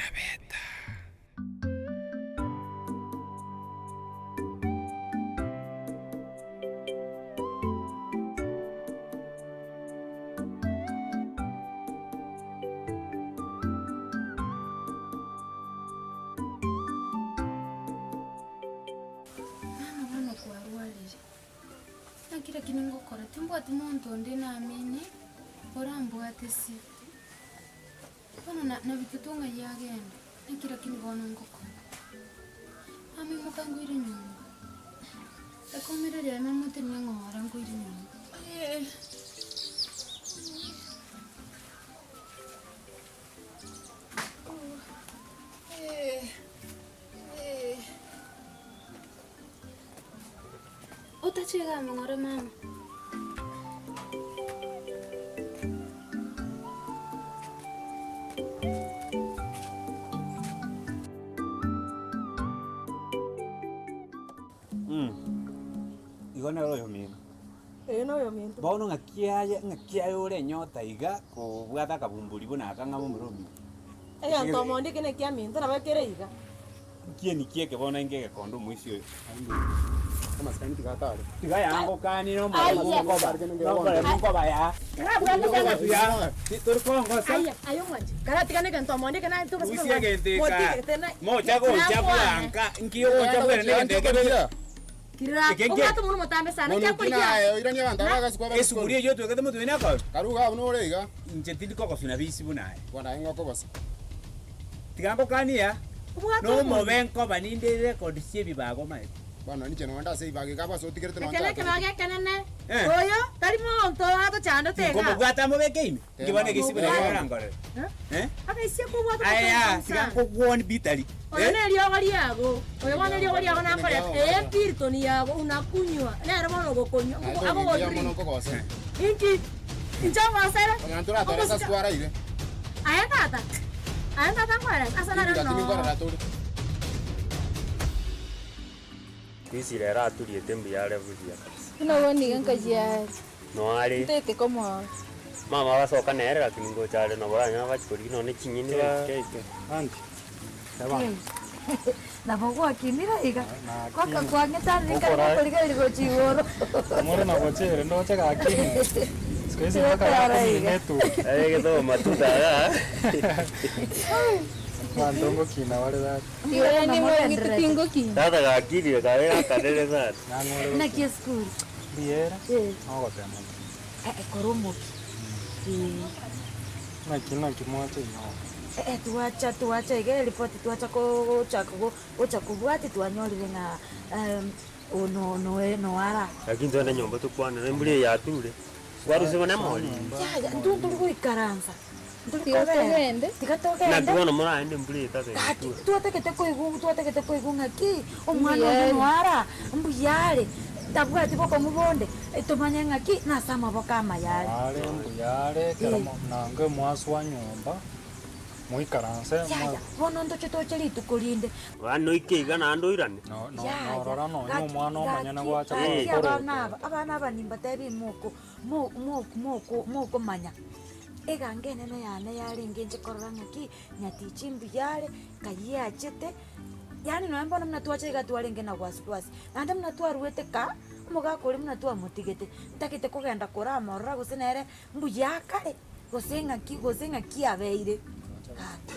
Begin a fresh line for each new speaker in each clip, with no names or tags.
Nyabeta.
Mama bono kwarwarire, naki lakini ngokora timbwati monto onde naamini orambwate ase. Bono na nabitutu ng'ai agenda, naki lakini bono ngokora. Mama imoka nkoire nyomba, ekomereria aye mama otenene ng'ora nkoire nyomba. Otache iga amang'ora mama.
Igo nere oyomino.
Ee noyominto.
Bono ng'aki aye ng'aki aye ore enyota iga kobwata akabumburi buna aka ng'a momura omino.
Egento omonto eke nekiaminto nabo kere iga.
Nkieni ki eke bono inge egekondo omoisia oyo.
Amasikani tiga atare.
Tiga yangokanie nomoremo nkoba nomoremo nkoba yaa. Tori kongosa.
Aye, aye omwanchi, karatigane egento omonto eke naye tobasa
Rusia egento eka.
Motige, tena.
Mocha gocha bwanka nki ogocha bwera negento eke.
Kirira,
Eke nki?
obwate omonwa omotambe sana,
Bono
ekiagera
ki naye oiranie abanto aba agasi kwaba
Esuguri eyio otwegete motwe ine akobe.
Karu iga buna ore iga.
Inche tindi kogosuna bisi buna aye.
Bono aye ngokogosa.
Tiga ngokanie
Obwate omonwa.
nomobe nkoba ninde record chiebibago omanyete.
Bono ninche nonde ase ebibago iga ase otigerete
Eke
nonche
nekebago
ake.
ekenene,
Eh.
oyo tari monto atochandete iga.
Nkomobwata amobeke ime. Inki bono egesibo
Tema.
naki orangorere? Eh?
Agaisia kobwata
Aya,
omokungu
tiga
sana.
nkogwoni bitari.
Oyo
Eh?
neriogo riago, oyo bono eriogo riago nakoreta, eye Piriton yago unakunywa, nere bono ogokonywa,
Naye
ogo-
toginkia mono
agogodrink.
nkogosera.
Inki? Inche ogosere?
Onye ntoratore ase
Omosike-
twaraire.
Aye tata, aye tata nkoeresa, ase nare
Tindi
noo.
nkorora tore.
Kwisi rero aturiete mbuya are buya kabisa.
Buna bono iga nkachiaria.
Noare.
Ntaete komoa.
Mama basoka nere lakini ngocha are nabo oranyore bachi korigia nonye chinyeni ba.
Nabo gwakinire iga, kwaka kwang'etanire nkare gokorigereria gochia igoro.
Omore na gochere ndoche gaki. Siku hizi mpaka
Tara
yako
iga.
netu.
Aye getogo matuta igaa.
Abanto ngokina bare gaki.
Igo yaani ng'o tingokina.
Tata gakirire kabe gakanere sana.
Nang'ore
Naki esukuru?
Mbuyere,
Eh.
nogotema tu.
Eh, kora omokia. Eh.
Naki naki mwacha inyoka.
Eh, twacha twacha iga eripoti twacha gocha gocha kobwatia twanyorire ng'a ono noe noara.
Lakini twende nyomba tokwanere embura eye yature, kwarusiwa na emori.
Yaya, intwe ntori goikaransa, ntori
Tiga
kobera,
togende.
tiga
Naki
togende.
bono moraende embura eye tata
Gaki,
yature.
twatagete koigwa twatagete koigwa ng'aki, omwana
Mbuya
oyo
are.
noara, mbuya are, tabwati bokong'u bonde, tomanye ng'aki, nase amaboko amaya are.
Are mbuya are ekero mo nanga mwaswa nyomba. Moikaranse
Yaya, bono ntoche toche rituko rinde.
Bono oike iga naende oirane.
No, no,
Yaya,
norora nonya
gaki,
omwana omonyene
gaki,
gwacha
gaki
Eh.
abana aba, abana aba nimbatebi moko, mo- mo- moko mokomanya. Eganga enene yane yarenge inche korora ng'aki, nyatichi mbuya are, nkai achete, yaani nonye bono buna twacha iga twarenge na wasiwasi, naende buna twaruete ka, omogaka oria buna twamotigete, ntagete kogenda koramorora gose nere Mbuya akare, gose ng'aki, gose ng'aki abeire. Tata.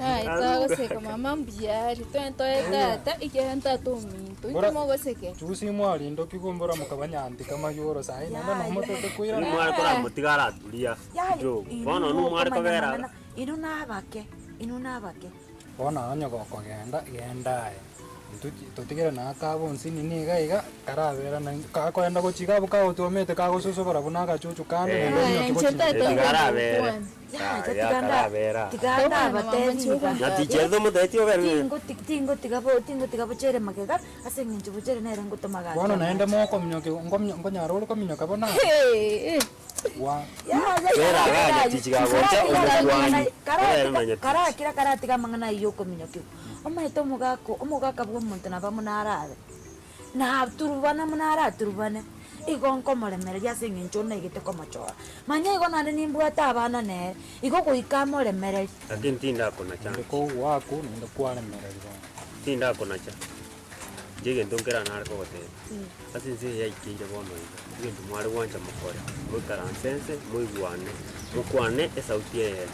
Aye twagoseka mama mbuya are, twende toe tata ekiagera ntata ominto, intwe mogosekera.
Juzi mwarindoki kumbura mukabanyandika mayoro sahi naende
Yaya.
nomotete koirana.
Nimware koramotiga araturia
Yaya,
kidogo.
inwe
Bono nomware
mokomanya
kobera
mang'ana, inwe nabake, inwe nabake.
Bono onye gokogenda, genda aye. Intwe totigere na akaba onsi nini iga iga, karabera na kakoenda gochia iga abwo kagotwomete kagosusobora buna agachuchu kande naende
Aya,
ominyoke
inche
gochia
ntagete
Tiga
kogenda
arabere.
gokwana.
Yaya,
Aya,
tiga nda-
karabera.
tiga
Tokwana mama
ndabatebi iga.
chiokwana.
Nyatichi tomotebeti obere.
Tingoti- tingotiga bo- tingotiga bochere magega, ase eng'encho bochere nere ngotoma gaki
Bono naende
amache.
mokominyokia nkominyo nkonyara ore kominyoka bono aa?
Hey, eh.
Gwa.
Bera iga nyatichi gagocha omokuani, obere na nyatichi.
Karakira karatiga amang'ana ayio okominyokiwa. Omanyete omogaka omogaka bwa omonto nabo amo narabe, naturubana buna araturubane. Igo nkomoremereria ase eng'encho naigete komochora. Manya igo naende nimbwate abana nere, igo goika amoremererie.
Lakini tindakonacha
Naende
inche.
kogwaku naende kwaremereri bono.
Tindakonacha inche egento nkeranare kogotebia, ase ense eye yaikeire bono iga, egento mware gwancha mokore, moikaranse nse, moigwane, mokwane esauti eyemo.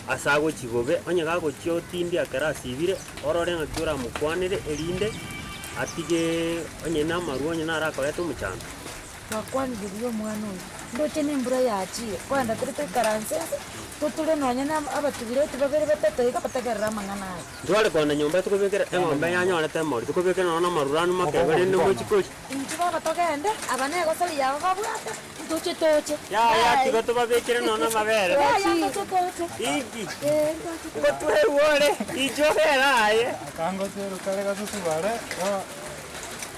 Ase agochia bobe, onye gagochia otindie ekero asibire, orore ng'aki oramokwanere erinde atigeee onye na amarwa onye naro akoreta omochando.
Twakwanire buya omwana oyo, ndoche na embura yachire, kogenda tore toikaranse nse, toture nonye na abatubireti babere batato iga batagerere amang'ana aya.
Ntware kogenda nyomba tokobekera eng'ombe yanyorete emori, tokobekera nonya na amaruranu makebe rende mochie koria.
Inchuo baba togende, aba negosori yabo babwate, ntoche toche.
Yaya tiga tobabekere nonya na amabere.
Yaya ntoche toche.
Inki?
Ee ntoche toche.
Ngotwerwa ore, inchuo bera aye.
Akangotwerwa kare gasusubare, bono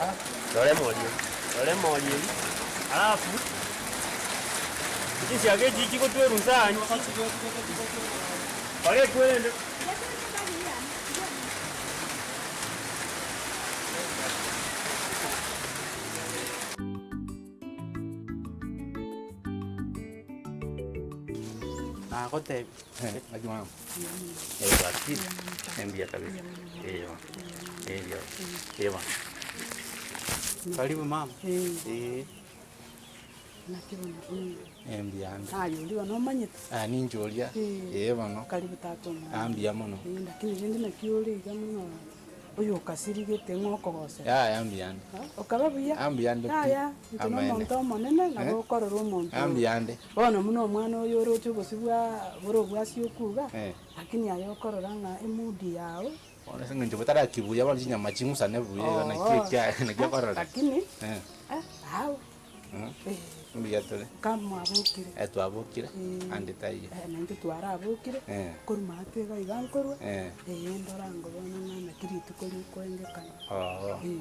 ah.
Rora emori eri, rora emori eri, alafu chinsiaga echi chigotwerwa nsa aa kora ekwerende.
Nagotebia.
Naki mama?
Bwakire? Mbuya kabisa. Eh bono. Eh buya. Eh bono. Karibu mama. Eh.
Naki bono
Eh mbuya ande.
Aye oria bono omanyete?
Ah ninche oria.
Eh.
Eh bono.
Karibu tata omwana.
Ah mbuya mono.
Eh lakini rende naki ore iga mono oyo okasirigete ng'a okogosera.
Yaya mbuya ande.
Okaba buya?
Ah mbuya ande pi.
Yaya, inche na
Amaene.
omonto omonene nabo
Eh?
okorora omonto
Ah
oyo.
mbuya ande.
Bono buna omwana oyo oroche obosio bwa bore obwasi okuga,
Eh.
lakini aye okorora ng'a emood yago.
Bono ase eng'encho botaraki buya bono chinyama ching'usane buya igo naki
Oo.
ekia naki okorora.
Lakini,
Eh.
eh, ao. Eh.
Mbuya tore.
Nka mwabokire.
Eh twabokire,
Eh.
ande taiyo.
Eh, naintwe twarabokire,
Eh.
korwa maate iga iga nkorwa,
Eh.
eh ndora ngo bono ng'a naki rituko rikoengekana.
Oo.
Eh,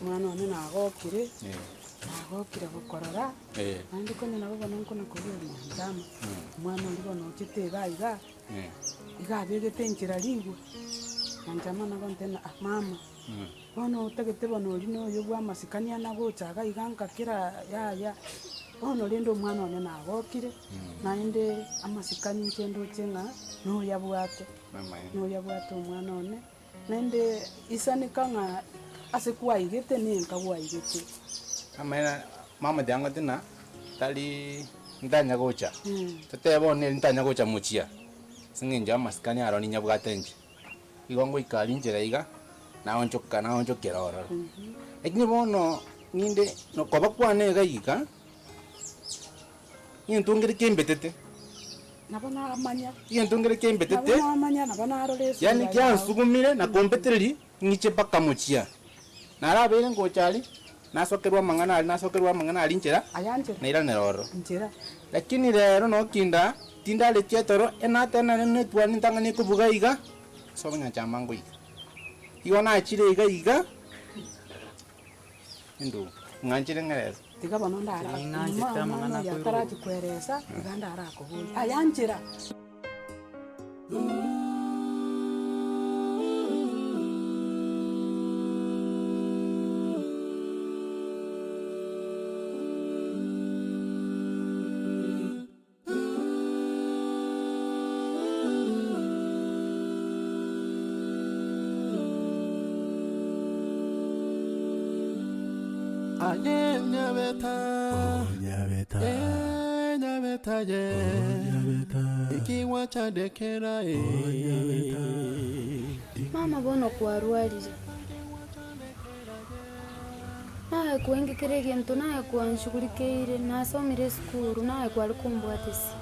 omwana one nagokire,
Eh.
nagokire gokorora,
Eh.
naende konya nabo bono nkona koboria nyanchama, omwana oria bono ochete iga iga,
Eh.
iga abegete enchera rigwe, nyanchama nagontebia ng'a ah mama. Bono otagete bono oria na oyo bw'amasikani anagocha iga iga nka kera yaya, bono rende omwana one nagokire, naende amasikani inche ndoche ng'a noyabwate, noyabwate omwana one, naende isaneka ng'a ase kwaigete na enka gwaigete.
Amaene mama tiang'ote ng'a tari ntanya gocha, totebe bono eri ntanya gocha mochia, ase eng'encho ya amasikani aro ninyabwate inche. Igo ngoika aria inchera iga, naonchoka naonchokera ororo. Lakini bono ninde nokoba kwane iga iga, egento nkere kembetete,
Nabo namanya.
egento nkere
Nabo
kembetete,
namanya, nabo narora esura
yaani
yao.
kiansugumire na kombetereria ng'iche mpaka mochia. Narabeire ngocha aria, nasokerwa amang'ana aria nasokerwa amang'ana aria inchera,
Aya nchera.
nairanera ororo.
Nchera.
Lakini rero nokinda, tindaretie etoro, enatena netwani ntang'ani ekobuga iga, ase obonyanchama ngoika. Igo nachire iga iga, endugu, ng'anchire ng'erese.
Tiga bono ndara
Ning'anchete
nyuma
amang'ana
omwana oyo
akoirwa.
atarachi kweresa, tiga ndarakoboria. Aya nchera.
Aye nyabeta, nyabeta, eh nyabeta ye, ikiwa chandekera eh.
Mama bono kwarwarire, naye kwenge kera egento naye kwanshugurikeire, nasomire esukuru naye kware kombwatesia,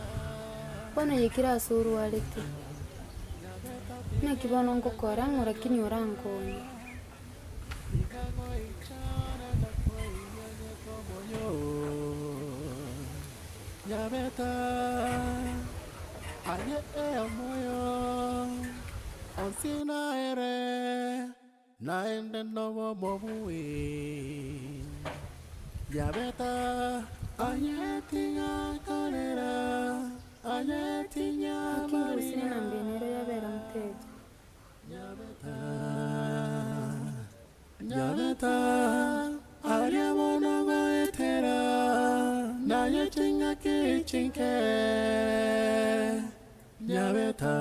bono yaikire ase orwarete, naki bono ngokora ng'o lakini orankonye.
Nyabeta, aye omoyo, onsina ere, naende nobo mobui. Nyabeta, aye tiga korera, aye tinya
Lakini gose
marira.
nenamba eye nero yabera mteja.
Nyabeta, nyabeta, aria bono goetera. Chingaki chinke Nyabeta.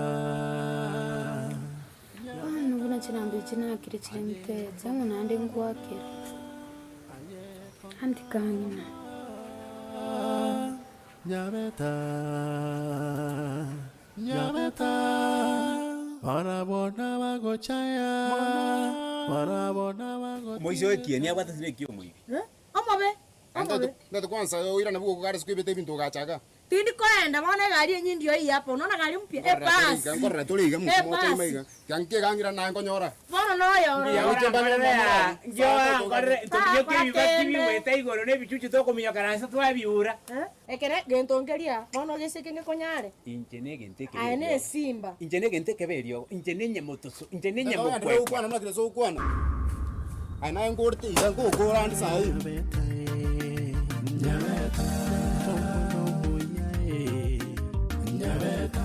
Bono buna chirambe echi nakire chire nteche, ng'a naende ngwakera. Andika ng'ina.
Nyabeta, Nyabeta, barabwo nabagochaya, barabwo nabagochaya.
Omoisia o ekieni abwate ase ekia omoibi.
Omobe, omobe.
Ntote kwansa oirane bwogo kare ase kwebete ebinto ogacha iga.
Tindi koenda bono egari enye ndio eyio apa, unaona gari mpya, ebasi.
Nkorora tore iga
Ebasi.
mocha ime iga. Tiga nkegang'ira naye nkonyora.
Bono noyo
Ntominyokie ebibaki bigwete igoro na ebichuchu tokominyoka nase twabiura.
Ekere gento nkeria bono geseke ngekonyare.
Inche negento ekebe
Aye
eriogo.
nesimba.
Inche negento ekebe eriogo. Inche nenyamotoso. Inche
Ogende
nenyamokwekwa.
gokwana buna kere ase ogokwana. Aye naye nkorete iga nkogokora ande saa eye.
Nyabeta, omwana omuya eh, Nyabeta.